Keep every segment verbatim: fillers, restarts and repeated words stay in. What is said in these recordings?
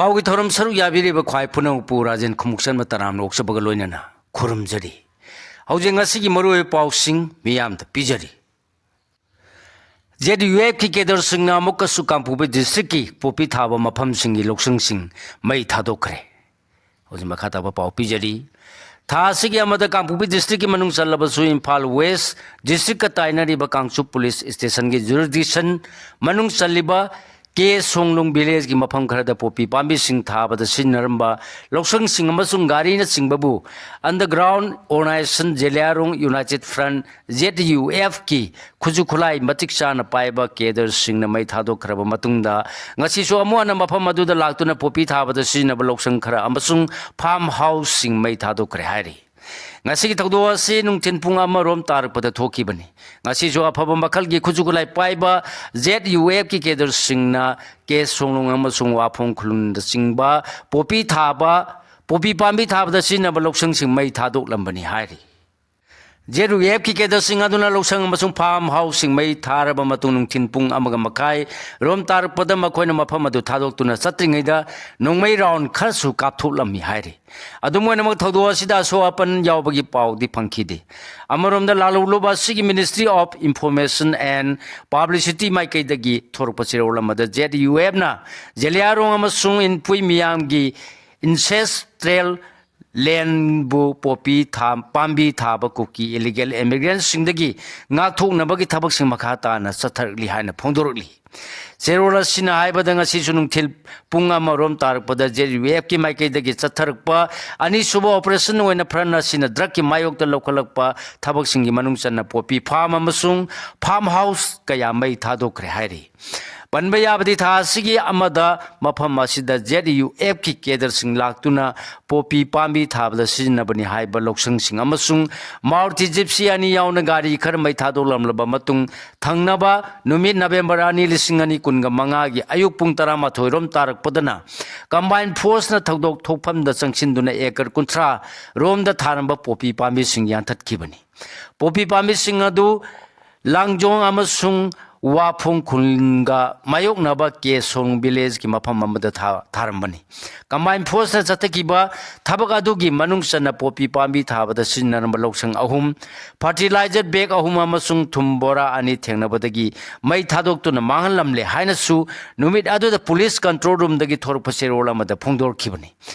ꯄꯥꯎꯒꯤ ꯊꯧꯔꯝ ꯁꯔꯨꯛ ꯌꯥꯕꯤꯔꯤꯕ ꯈ꯭ꯋꯥꯏ ꯄꯨꯝꯅꯃꯛꯄꯨ ꯔꯥꯖꯦꯟ ꯈꯨꯃꯨꯛꯆꯟꯕ ꯇꯔꯥꯝꯅ ꯑꯣꯛꯆꯕꯒ ꯂꯣꯏꯅꯅ ꯈꯨꯔꯨꯝꯖꯔꯤ꯫ ꯍꯧꯖꯤꯛ ꯉꯁꯤꯒꯤ ꯃꯔꯨꯑꯣꯏꯕ ꯄꯥꯎꯁꯤꯡ ꯃꯤꯌꯥꯝꯗ ꯄꯤꯖꯔꯤ꯫ ꯖꯦꯠ ꯌꯨ ꯑꯦꯐꯀꯤ ꯀꯦꯗꯔꯁꯤꯡꯅ ꯑꯃꯨꯛꯀꯁꯨ ꯀꯥꯡꯄꯣꯛꯄꯤ ꯗꯤꯁꯇ꯭ꯔꯤꯛꯀꯤ ꯄꯣꯄꯤ ꯊꯥꯕ ꯃꯐꯝꯁꯤꯡꯒꯤ ꯂꯧꯁꯪꯁꯤꯡ ꯃꯩ ꯊꯥꯗꯣꯛꯈ꯭ꯔꯦ꯫ ꯍꯧꯖꯤꯛ ꯃꯈꯥ ꯇꯥꯕ ꯄꯥꯎ ꯄꯤꯖꯔꯤ꯫ ꯊꯥ ꯑꯁꯤꯒꯤ ꯑꯃꯗ ꯀꯥꯡꯄꯣꯛꯄꯤ ꯗꯤꯁꯇ꯭ꯔꯤꯛꯀꯤ ꯃꯅꯨꯡ ꯆꯜꯂꯕꯁꯨ ꯏꯝꯐꯥꯜ ꯋꯦꯁ ꯗꯤꯁꯇ꯭ꯔꯤꯛꯀ ꯇꯥꯏꯅꯔꯤꯕ ꯀꯥꯡꯆꯨꯞ ꯄꯨꯂꯤꯁ ꯁ꯭ꯇꯦꯁꯟꯒꯤ ꯖꯨꯔꯤꯗꯤꯛꯁꯟ ꯃꯅꯨꯡ ꯆꯜꯂꯤꯕ ꯀꯦ ꯁꯣꯡꯂꯨꯡ ꯚꯤꯂꯦꯖꯀꯤ ꯃꯐꯝ ꯈꯔꯗ ꯄꯣꯄꯤ ꯄꯥꯝꯕꯤꯁꯤꯡ ꯊꯥꯕꯗ ꯁꯤꯖꯤꯟꯅꯔꯝꯕ ꯂꯧꯁꯪꯁꯤꯡ ꯑꯃꯁꯨꯡ ꯒꯥꯔꯤꯅꯆꯤꯡꯕꯕꯨ ꯑꯟꯗꯔꯒ꯭ꯔꯥꯎꯟ ꯑꯣꯔꯒꯅꯥꯏꯖꯦꯁꯟ ꯖꯦꯂꯤꯌꯥꯔꯣꯡ ꯌꯨꯅꯥꯏꯇꯦꯗ ꯐ꯭ꯔꯟꯠ, ꯖꯦꯠ ꯌꯨ ꯑꯦꯐꯀꯤ ꯈꯨꯠꯁꯨ ꯈꯨꯠꯂꯥꯏ ꯃꯇꯤꯛ ꯆꯥꯅ ꯄꯥꯏꯕ ꯀꯦꯗꯔꯁꯤꯡꯅ ꯃꯩ ꯊꯥꯗꯣꯛꯈ꯭ꯔꯕ ꯃꯇꯨꯡꯗ, ꯉꯁꯤꯁꯨ ꯑꯃꯨꯛ ꯍꯟꯅ ꯃꯐꯝ ꯑꯗꯨꯗ ꯂꯥꯛꯇꯨꯅ ꯄꯣꯄꯤ ꯊꯥꯕꯗ ꯁꯤꯖꯤꯟꯅꯕ ꯂꯧꯁꯪ ꯈꯔ ꯑꯃꯁꯨꯡ ꯐꯥꯔꯝ ꯍꯥꯎꯁꯁꯤꯡ ꯃꯩ ꯊꯥꯗꯣꯛꯈ꯭ꯔꯦ ꯍꯥꯏꯔꯤ꯫ ꯉꯁꯤꯒꯤ ꯊꯧꯗꯣꯛ ꯑꯁꯤ ꯅꯨꯡꯊꯤꯜ ꯄꯨꯡ ꯑꯃ ꯔꯣꯝ ꯇꯥꯔꯛꯄꯗ ꯊꯣꯛꯈꯤꯕꯅꯤ꯫ ꯉꯁꯤꯁꯨ ꯑꯐꯕ ꯃꯈꯜꯒꯤ ꯈꯨꯠꯁꯨ ꯈꯨꯠꯂꯥꯏ ꯄꯥꯏꯕ ꯖꯦꯠ ꯌꯨ ꯑꯦꯐꯀꯤ ꯀꯦꯗꯔꯁꯤꯡꯅ ꯀꯦ ꯁꯣꯡꯂꯣꯡ ꯑꯃꯁꯨꯡ ꯋꯥꯐꯣꯡ ꯈꯨꯜꯂꯨꯡꯅꯆꯤꯡꯕ ꯄꯣꯄꯤ ꯊꯥꯕ, ꯄꯣꯄꯤ ꯄꯥꯝꯕꯤ ꯊꯥꯕꯗ ꯁꯤꯖꯤꯟꯅꯕ ꯂꯧꯁꯪꯁꯤꯡ ꯃꯩ ꯊꯥꯗꯣꯛꯂꯝꯕꯅꯤ ꯍꯥꯏꯔꯤ꯫ ꯖꯦꯠ ꯌꯨ ꯑꯦꯐꯀꯤ ꯀꯦꯗꯔꯁꯤꯡ ꯑꯗꯨꯅ ꯂꯧꯁꯪ ꯑꯃꯁꯨꯡ ꯐꯥꯔꯝ ꯍꯥꯎꯁꯁꯤꯡ ꯃꯩ ꯊꯥꯔꯕ ꯃꯇꯨꯡ ꯅꯨꯡꯊꯤꯜ ꯄꯨꯡ ꯑꯃꯒ ꯃꯈꯥꯏ ꯔꯣꯝ ꯇꯥꯔꯛꯄꯗ ꯃꯈꯣꯏꯅ ꯃꯐꯝ ꯑꯗꯨ ꯊꯥꯗꯣꯛꯇꯨꯅ ꯆꯠꯇ꯭ꯔꯤꯉꯩꯗ ꯅꯣꯡꯃꯩ ꯔꯥꯎꯟ ꯈꯔꯁꯨ ꯀꯥꯞꯊꯣꯛꯂꯝꯃꯤ ꯍꯥꯏꯔꯤ꯫ ꯑꯗꯨꯝ ꯑꯣꯏꯅꯃꯛ, ꯊꯧꯗꯣꯛ ꯑꯁꯤꯗ ꯑꯁꯣꯛ ꯑꯄꯟ ꯌꯥꯎꯕꯒꯤ ꯄꯥꯎꯗꯤ ꯐꯪꯈꯤꯗꯦ꯫ ꯑꯃꯔꯣꯝꯗ, ꯂꯥꯜꯍꯧꯂꯨꯕ ꯑꯁꯤꯒꯤ Ministry of Information and Publicity ꯃꯥꯏꯀꯩꯗꯒꯤ ꯊꯣꯔꯛꯄ ꯆꯦꯔꯣꯜ ꯑꯃꯗ ꯖꯦꯠ ꯌꯨ ꯑꯦꯐꯅ ꯖꯦꯂꯤꯌꯥꯔꯣꯡ ꯑꯃꯁꯨꯡ ꯏꯟꯄꯨꯏ ꯃꯤꯌꯥꯝꯒꯤ ꯑꯦꯟꯁꯦꯁꯇ꯭ꯔꯦꯜ ꯂꯦꯟꯕꯨ ꯄꯣꯄꯤ ꯊꯥ-, ꯄꯥꯝꯕꯤ ꯊꯥꯕ ꯀꯨꯀꯤ ꯏꯂꯤꯒꯦꯜ ꯏꯃꯤꯒ꯭ꯔꯦꯟꯠꯁꯤꯡꯗꯒꯤ ꯉꯥꯛꯊꯣꯛꯅꯕꯒꯤ ꯊꯕꯛꯁꯤꯡ ꯃꯈꯥ ꯇꯥꯅ ꯆꯠꯊꯔꯛꯂꯤ ꯍꯥꯏꯅ ꯐꯣꯡꯗꯣꯔꯛꯂꯤ꯫ ꯆꯦꯔꯣꯜ ꯑꯁꯤꯅ ꯍꯥꯏꯕꯗ, ꯉꯁꯤꯁꯨ ꯅꯨꯡꯊꯤꯜ ꯄꯨꯡ ꯑꯃ ꯔꯣꯝ ꯇꯥꯔꯛꯄꯗ ꯖꯦꯠ ꯌꯨ ꯑꯦꯐꯀꯤ ꯃꯥꯏꯀꯩꯗꯒꯤ ꯆꯠꯊꯔꯛꯄ ꯑꯅꯤꯁꯨꯕ ꯑꯣꯄꯔꯦꯁꯟ ꯑꯣꯏꯅ ꯐ꯭ꯔꯟꯠ ꯑꯁꯤꯅ ꯗ꯭ꯔꯒꯀꯤ ꯃꯥꯌꯣꯛꯇ ꯂꯧꯈꯠꯂꯛꯄ ꯊꯕꯛꯁꯤꯡꯒꯤ ꯃꯅꯨꯡ ꯆꯟꯅ ꯄꯣꯄꯤ ꯐꯥꯔꯝ ꯑꯃꯁꯨꯡ ꯐꯥꯔꯝ ꯍꯥꯎꯁ ꯀꯌꯥ ꯃꯩ ꯊꯥꯗꯣꯛꯈ꯭ꯔꯦ ꯍꯥꯏꯔꯤ꯫ ꯄꯟꯕ ꯌꯥꯕꯗꯤ, ꯊꯥ ꯑꯁꯤꯒꯤ ꯑꯃꯗ ꯃꯐꯝ ꯑꯁꯤꯗ ꯖꯦꯠ ꯌꯨ ꯑꯦꯐꯀꯤ ꯀꯦꯗꯔꯁꯤꯡ ꯂꯥꯛꯇꯨꯅ ꯄꯣꯄꯤ ꯄꯥꯝꯕꯤ ꯊꯥꯕꯗ ꯁꯤꯖꯤꯟꯅꯕꯅꯤ ꯍꯥꯏꯕ ꯂꯧꯁꯪꯁꯤꯡ ꯑꯃꯁꯨꯡ ꯃꯥꯔꯨꯇꯤ ꯖꯤꯞꯁꯤ ꯑꯅꯤ ꯌꯥꯎꯅ ꯒꯥꯔꯤ ꯈꯔ ꯃꯩ ꯊꯥꯗꯣꯛꯂꯝꯂꯕ ꯃꯇꯨꯡ, ꯊꯪꯅꯕ ꯅꯨꯃꯤꯠ ꯅꯕꯦꯝꯕꯔ ꯑꯅꯤ, ꯂꯤꯁꯤꯡ ꯑꯅꯤ ꯀꯨꯟꯒ ꯃꯉꯥꯒꯤ ꯑꯌꯨꯛ ꯄꯨꯡ ꯇꯔꯥꯃꯥꯊꯣꯏ ꯔꯣꯝ ꯇꯥꯔꯛꯄꯗꯅ ꯀꯝꯕꯥꯏꯟ ꯐꯣꯔꯁꯅ ꯊꯧꯗꯣꯛ ꯊꯣꯛꯐꯝꯗ ꯆꯪꯁꯤꯟꯗꯨꯅ ꯑꯦꯀꯔ ꯀꯨꯟꯊ꯭ꯔꯥ ꯔꯣꯝꯗ ꯊꯥꯔꯝꯕ ꯄꯣꯄꯤ ꯄꯥꯝꯕꯤꯁꯤꯡ ꯌꯥꯟꯊꯠꯈꯤꯕꯅꯤ꯫ ꯄꯣꯄꯤ ꯄꯥꯝꯕꯤꯁꯤꯡ ꯑꯗꯨ ꯂꯥꯡꯖꯣꯡ ꯑꯃꯁꯨꯡ ꯋꯥꯐꯣꯡ ꯈꯨꯟꯒ ꯃꯥꯌꯣꯛꯅꯕ ꯀꯦ ꯁꯣꯡ ꯚꯤꯂꯦꯖꯀꯤ ꯃꯐꯝ ꯑꯃꯗ ꯊꯥ-, ꯊꯥꯔꯝꯕꯅꯤ꯫ ꯀꯝꯕꯥꯏꯟ ꯐꯣꯔꯁꯅ ꯆꯠꯊꯈꯤꯕ ꯊꯕꯛ ꯑꯗꯨꯒꯤ ꯃꯅꯨꯡ ꯆꯟꯅ ꯄꯣꯄꯤ ꯄꯥꯝꯕꯤ ꯊꯥꯕꯗ ꯁꯤꯖꯤꯟꯅꯔꯝꯕ ꯂꯧꯁꯪ ꯑꯍꯨꯝ, ꯐꯔꯇꯤꯂꯥꯏꯖꯔ ꯕꯦꯒ ꯑꯍꯨꯝ ꯑꯃꯁꯨꯡ ꯊꯨꯝ ꯕꯣꯔꯥ ꯑꯅꯤ ꯊꯦꯡꯅꯕꯗꯒꯤ ꯃꯩ ꯊꯥꯗꯣꯛꯇꯨꯅ ꯃꯥꯡꯍꯜꯂꯝꯂꯦ ꯍꯥꯏꯅꯁꯨ ꯅꯨꯃꯤꯠ ꯑꯗꯨꯗ ꯄꯨꯂꯤꯁ ꯀꯟꯇ꯭ꯔꯣꯜ ꯔꯨꯝꯗꯒꯤ ꯊꯣꯔꯛꯄ ꯆꯦꯔꯣꯜ ꯑꯃꯗ ꯐꯣꯡꯗꯣꯔꯛꯈꯤꯕꯅꯤ꯫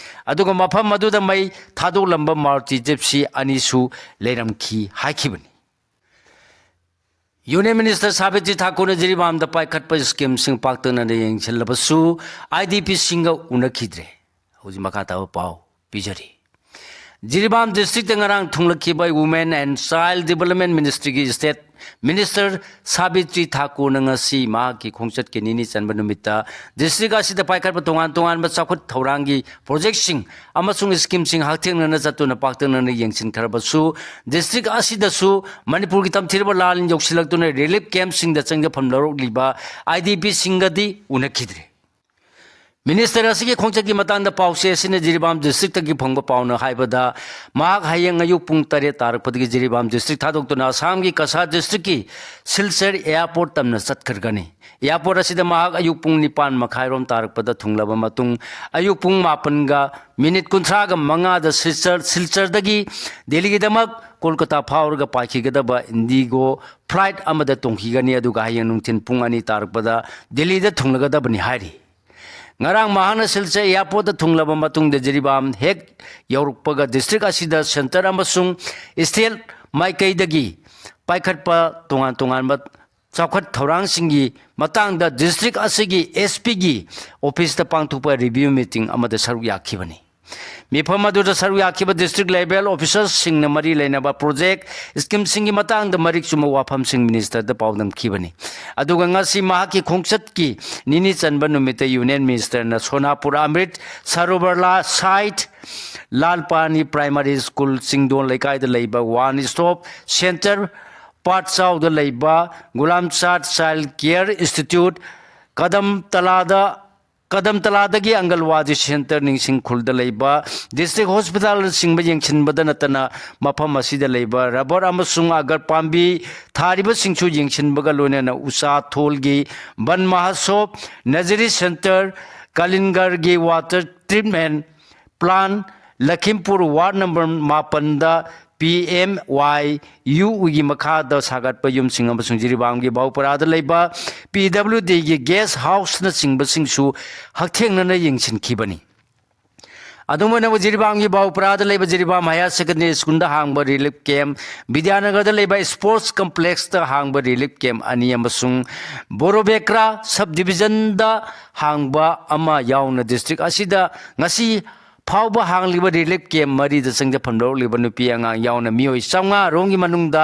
ꯑꯗꯨꯒ ꯃꯐꯝ ꯑꯗꯨꯗ ꯃꯩ ꯊꯥꯗꯣꯛꯂꯝꯕ ꯃꯥꯔꯨꯇꯤ ꯖꯤꯞꯁꯤ ꯑꯅꯤꯁꯨ ꯂꯩꯔꯝꯈꯤ ꯍꯥꯏꯈꯤꯕꯅꯤ꯫ ꯌꯨꯅꯤꯌꯟ ꯃꯤꯅꯤꯁꯇꯔ ꯁꯥꯕꯤꯇ꯭ꯔꯤ ꯊꯥꯀꯨꯔꯅ ꯖꯤꯔꯤꯕꯥꯝꯗ ꯄꯥꯏꯈꯠꯄ ꯁ꯭ꯀꯤꯝꯁꯤꯡ ꯄꯥꯛꯇꯛꯅꯅ ꯌꯦꯡꯁꯤꯜꯂꯕꯁꯨ ꯑꯥꯏ ꯗꯤ ꯄꯤꯁꯤꯡꯒ ꯎꯅꯈꯤꯗ꯭ꯔꯦ꯫ ꯍꯧꯖꯤꯛ ꯃꯈꯥ ꯇꯥꯕ ꯄꯥꯎ ꯄꯤꯖꯔꯤ꯫ ꯖꯤꯔꯤꯕꯥꯝ ꯗꯤꯁꯇ꯭ꯔꯤꯛꯇ ꯉꯔꯥꯡ ꯊꯨꯡꯂꯈꯤꯕ Women and Child Development Ministryꯒꯤ ꯁ꯭ꯇꯦꯠ ꯃꯤꯅꯤꯁꯇꯔ ꯁꯥꯕꯤꯇ꯭ꯔꯤ ꯊꯥꯀꯨꯔꯅ ꯉꯁꯤ ꯃꯍꯥꯛꯀꯤ ꯈꯣꯡꯆꯠꯀꯤ ꯅꯤꯅꯤ ꯆꯟꯕ ꯅꯨꯃꯤꯠꯇ ꯗꯤꯁꯇ꯭ꯔꯤꯛ ꯑꯁꯤꯗ ꯄꯥꯏꯈꯠꯄ ꯇꯣꯉꯥꯟ ꯇꯣꯉꯥꯟꯕ ꯆꯥꯎꯈꯠ ꯊꯧꯔꯥꯡꯒꯤ ꯄ꯭ꯔꯣꯖꯦꯛꯁꯤꯡ ꯑꯃꯁꯨꯡ ꯁ꯭ꯀꯤꯝꯁꯤꯡ ꯍꯛꯊꯦꯡꯅꯅ ꯆꯠꯇꯨꯅ ꯄꯥꯛꯇꯛꯅꯅ ꯌꯦꯡꯁꯤꯟꯈ꯭ꯔꯕꯁꯨ, ꯗꯤꯁꯇ꯭ꯔꯤꯛ ꯑꯁꯤꯗꯁꯨ ꯃꯅꯤꯄꯨꯔꯒꯤ ꯇꯝꯊꯤꯔꯕ ꯂꯥꯟ ꯌꯧꯁꯤꯜꯂꯛꯇꯨꯅ ꯔꯤꯂꯤꯐ ꯀꯦꯝꯞꯁꯤꯡꯗ ꯆꯪꯖꯐꯝ ꯂꯧꯔꯛꯂꯤꯕ ꯑꯥꯏ ꯗꯤ ꯄꯤꯁꯤꯡꯒꯗꯤ ꯎꯅꯈꯤꯗ꯭ꯔꯦ꯫ ꯃꯤꯅꯤꯁꯇꯔ ꯑꯁꯤꯒꯤ ꯈꯣꯡꯆꯠꯀꯤ ꯃꯇꯥꯡꯗ ꯄꯥꯎꯆꯦ ꯑꯁꯤꯅ ꯖꯤꯔꯤꯕꯥꯝ ꯗꯤꯁꯇ꯭ꯔꯤꯛꯇꯒꯤ ꯐꯪꯕ ꯄꯥꯎꯅ ꯍꯥꯏꯕꯗ, ꯃꯍꯥꯛ ꯍꯌꯦꯡ ꯑꯌꯨꯛ ꯄꯨꯡ ꯇꯔꯦꯠ ꯇꯥꯔꯛꯄꯗꯒꯤ ꯖꯤꯔꯤꯕꯥꯝ ꯗꯤꯁꯇ꯭ꯔꯤꯛ ꯊꯥꯗꯣꯛꯇꯨꯅ ꯑꯁꯥꯝꯒꯤ ꯀꯁꯥꯔ ꯗꯤꯁꯇ꯭ꯔꯤꯛꯀꯤ ꯁꯤꯜꯆꯔ ꯑꯦꯌꯥꯔꯄꯣꯔꯠ ꯇꯝꯅ ꯆꯠꯈ꯭ꯔꯒꯅꯤ꯫ ꯑꯦꯌꯥꯔꯄꯣꯔꯠ ꯑꯁꯤꯗ ꯃꯍꯥꯛ ꯑꯌꯨꯛ ꯄꯨꯡ ꯅꯤꯄꯥꯟ ꯃꯈꯥꯏꯔꯣꯝ ꯇꯥꯔꯛꯄꯗ ꯊꯨꯡꯂꯕ ꯃꯇꯨꯡ, ꯑꯌꯨꯛ ꯄꯨꯡ ꯃꯥꯄꯟꯒ ꯃꯤꯅꯤꯠ ꯀꯨꯟꯊ꯭ꯔꯥꯒ ꯃꯉꯥꯗ ꯁꯤꯜꯆꯔ, ꯁꯤꯜꯆꯔꯗꯒꯤ ꯗꯦꯜꯂꯤꯒꯤꯗꯃꯛ ꯀꯣꯜꯀꯇꯥ ꯐꯥꯎꯔꯒ ꯄꯥꯏꯈꯤꯒꯗꯕ ꯏꯟꯗꯤꯒꯣ ꯐ꯭ꯂꯥꯏꯠ ꯑꯃꯗ ꯇꯣꯡꯈꯤꯒꯅꯤ, ꯑꯗꯨꯒ ꯍꯌꯦꯡ ꯅꯨꯡꯊꯤꯜ ꯄꯨꯡ ꯑꯅꯤ ꯇꯥꯔꯛꯄꯗ ꯗꯦꯜꯂꯤꯗ ꯊꯨꯡꯂꯒꯗꯕꯅꯤ ꯍꯥꯏꯔꯤ꯫ ꯉꯔꯥꯡ ꯃꯍꯥꯛꯅ ꯁꯤꯜꯆꯔ ꯑꯦꯌꯥꯔꯄꯣꯔꯠꯇ ꯊꯨꯡꯂꯕ ꯃꯇꯨꯡꯗ ꯖꯤꯔꯤꯕꯥꯝ ꯍꯦꯛ ꯌꯧꯔꯛꯄꯒ ꯗꯤꯁꯇ꯭ꯔꯤꯛ ꯑꯁꯤꯗ ꯁꯦꯟꯇꯔ ꯑꯃꯁꯨꯡ ꯁ꯭ꯇꯦꯠ ꯃꯥꯏꯀꯩꯗꯒꯤ ꯄꯥꯏꯈꯠꯄ ꯇꯣꯉꯥꯟ ꯇꯣꯉꯥꯟꯕ ꯆꯥꯎꯈꯠ ꯊꯧꯔꯥꯡꯁꯤꯡꯒꯤ ꯃꯇꯥꯡꯗ ꯗꯤꯁꯇ꯭ꯔꯤꯛ ꯑꯁꯤꯒꯤ ꯑꯦꯁ ꯄꯤꯒꯤ ꯑꯣꯐꯤꯁꯇ ꯄꯥꯡꯊꯣꯛꯄ ꯔꯤꯚꯤꯌꯨ ꯃꯤꯇꯤꯡ ꯑꯃꯗ ꯁꯔꯨꯛ ꯌꯥꯈꯤꯕꯅꯤ꯫ ꯃꯤꯐꯝ ꯑꯗꯨꯗ ꯁꯔꯨꯛ ꯌꯥꯈꯤꯕ ꯗꯤꯁꯇ꯭ꯔꯤꯛ ꯂꯦꯚꯦꯜ ꯑꯣꯐꯤꯁꯔꯁꯤꯡꯅ ꯃꯔꯤ ꯂꯩꯅꯕ ꯄ꯭ꯔꯣꯖꯦꯛ ꯁ꯭ꯀꯤꯝꯁꯤꯡꯒꯤ ꯃꯇꯥꯡꯗ ꯃꯔꯤꯛ ꯆꯨꯝꯕ ꯋꯥꯐꯝꯁꯤꯡ ꯃꯤꯅꯤꯁꯇꯔꯗ ꯄꯥꯎꯗꯝꯈꯤꯕꯅꯤ꯫ ꯑꯗꯨꯒ ꯉꯁꯤ ꯃꯍꯥꯛꯀꯤ ꯈꯣꯡꯆꯠꯀꯤ ꯅꯤꯅꯤ ꯆꯟꯕ ꯅꯨꯃꯤꯠꯇ ꯌꯨꯅꯤꯌꯟ ꯃꯤꯅꯤꯁꯇꯔꯅ ꯁꯣꯅꯥꯄꯨꯔ ꯑꯃ꯭ꯔꯤꯠ ꯁꯔꯣꯕꯔ ꯂꯥ ꯁꯥꯏꯠ, ꯂꯥꯜ ꯄꯥꯅꯤ ꯄ꯭ꯔꯥꯏꯃꯥꯔꯤ ꯁ꯭ꯀꯨꯜ ꯆꯤꯡꯗꯣꯟ ꯂꯩꯀꯥꯏꯗ ꯂꯩꯕ ꯋꯥꯟ ꯁ꯭ꯇꯣꯞ ꯁꯦꯟꯇꯔ, ꯄꯥꯠꯆꯥꯎꯗ ꯂꯩꯕ ꯒꯨꯂꯥꯝ ꯆꯥꯠ ꯆꯥꯏꯜ ꯀꯤꯌꯔ ꯏꯟꯁꯇꯤꯇ꯭ꯌꯨꯠ, ꯀꯗꯝ ꯇꯂꯥꯗ ꯀꯗꯝꯇꯂꯥꯗꯒꯤ ꯑꯪꯒꯜꯋꯥꯗꯤ ꯁꯦꯟꯇꯔ, ꯅꯤꯡꯁꯤꯡ ꯈꯨꯜꯗ ꯂꯩꯕ ꯗꯤꯁꯇ꯭ꯔꯤꯛ ꯍꯣꯁꯄꯤꯇꯥꯜꯁꯤꯡꯕ ꯌꯦꯡꯁꯤꯟꯕꯗ ꯅꯠꯇꯅ, ꯃꯐꯝ ꯑꯁꯤꯗ ꯂꯩꯕ ꯔꯕꯔ ꯑꯃꯁꯨꯡ ꯑꯒꯔ ꯄꯥꯝꯕꯤ ꯊꯥꯔꯤꯕꯁꯤꯡꯁꯨ ꯌꯦꯡꯁꯤꯟꯕꯒ ꯂꯣꯏꯅꯅ ꯎꯁꯥ ꯊꯣꯜꯒꯤ ꯕꯟ ꯃꯍꯥꯁꯣꯞ, ꯅꯖꯔꯤ ꯁꯦꯟꯇꯔ, ꯀꯥꯂꯤꯟꯒꯔꯒꯤ water treatment plan, Lakhimpur ward number ꯃꯥꯄꯟꯗ ꯄꯤ ꯑꯦꯝ ꯋꯥꯏ ꯌꯨꯒꯤ ꯃꯈꯥꯗ ꯁꯥꯒꯠꯄ ꯌꯨꯝꯁꯤꯡ ꯑꯃꯁꯨꯡ ꯖꯤꯔꯤꯕꯥꯝꯒꯤ ꯕꯥꯎꯄꯔꯥꯗ ꯂꯩꯕ ꯄꯤ ꯗꯕ꯭ꯂꯤꯎ ꯗꯤꯒꯤ ꯒꯦꯁ ꯍꯥꯎꯁꯅꯆꯤꯡꯕꯁꯤꯡꯁꯨ ꯍꯛꯊꯦꯡꯅꯅ ꯌꯦꯡꯁꯤꯟꯈꯤꯕꯅꯤ꯫ ꯑꯗꯨꯝ ꯑꯣꯏꯅꯃꯛ ꯖꯤꯔꯤꯕꯥꯝꯒꯤ ꯕꯥꯎꯄꯔꯥꯗ ꯂꯩꯕ ꯖꯤꯔꯤꯕꯥꯝ ꯍꯥꯌꯔ ꯁꯦꯀꯦꯟꯗꯔꯤ ꯁ꯭ꯀꯨꯜꯗ ꯍꯥꯡꯕ ꯔꯤꯂꯤꯐ ꯀꯦꯝꯞ, ꯕꯤꯗ꯭ꯌꯥꯅꯒꯔꯗ ꯂꯩꯕ ꯁ꯭ꯄꯣꯔꯠꯁ ꯀꯝꯄ꯭ꯂꯦꯛꯁꯇ ꯍꯥꯡꯕ ꯔꯤꯂꯤꯐ ꯀꯦꯝꯞ ꯑꯅꯤ ꯑꯃꯁꯨꯡ ꯕꯣꯔꯣꯕꯦꯀ꯭ꯔꯥ ꯁꯕ ꯗꯤꯕꯤꯖꯟꯗ ꯍꯥꯡꯕ ꯑꯃ ꯌꯥꯎꯅ ꯗꯤꯁꯇ꯭ꯔꯤꯛ ꯑꯁꯤꯗ ꯉꯁꯤ ꯐꯥꯎꯕ ꯍꯥꯡꯂꯤꯕ ꯔꯤꯂꯤꯐ ꯀꯦꯝꯞ ꯃꯔꯤꯗ ꯆꯪꯖꯐꯝ ꯂꯧꯔꯛꯂꯤꯕ ꯅꯨꯄꯤ ꯑꯉꯥꯡ ꯌꯥꯎꯅ ꯃꯤꯑꯣꯏ ꯆꯥꯝꯃꯉꯥ ꯔꯣꯝꯒꯤ ꯃꯅꯨꯡꯗ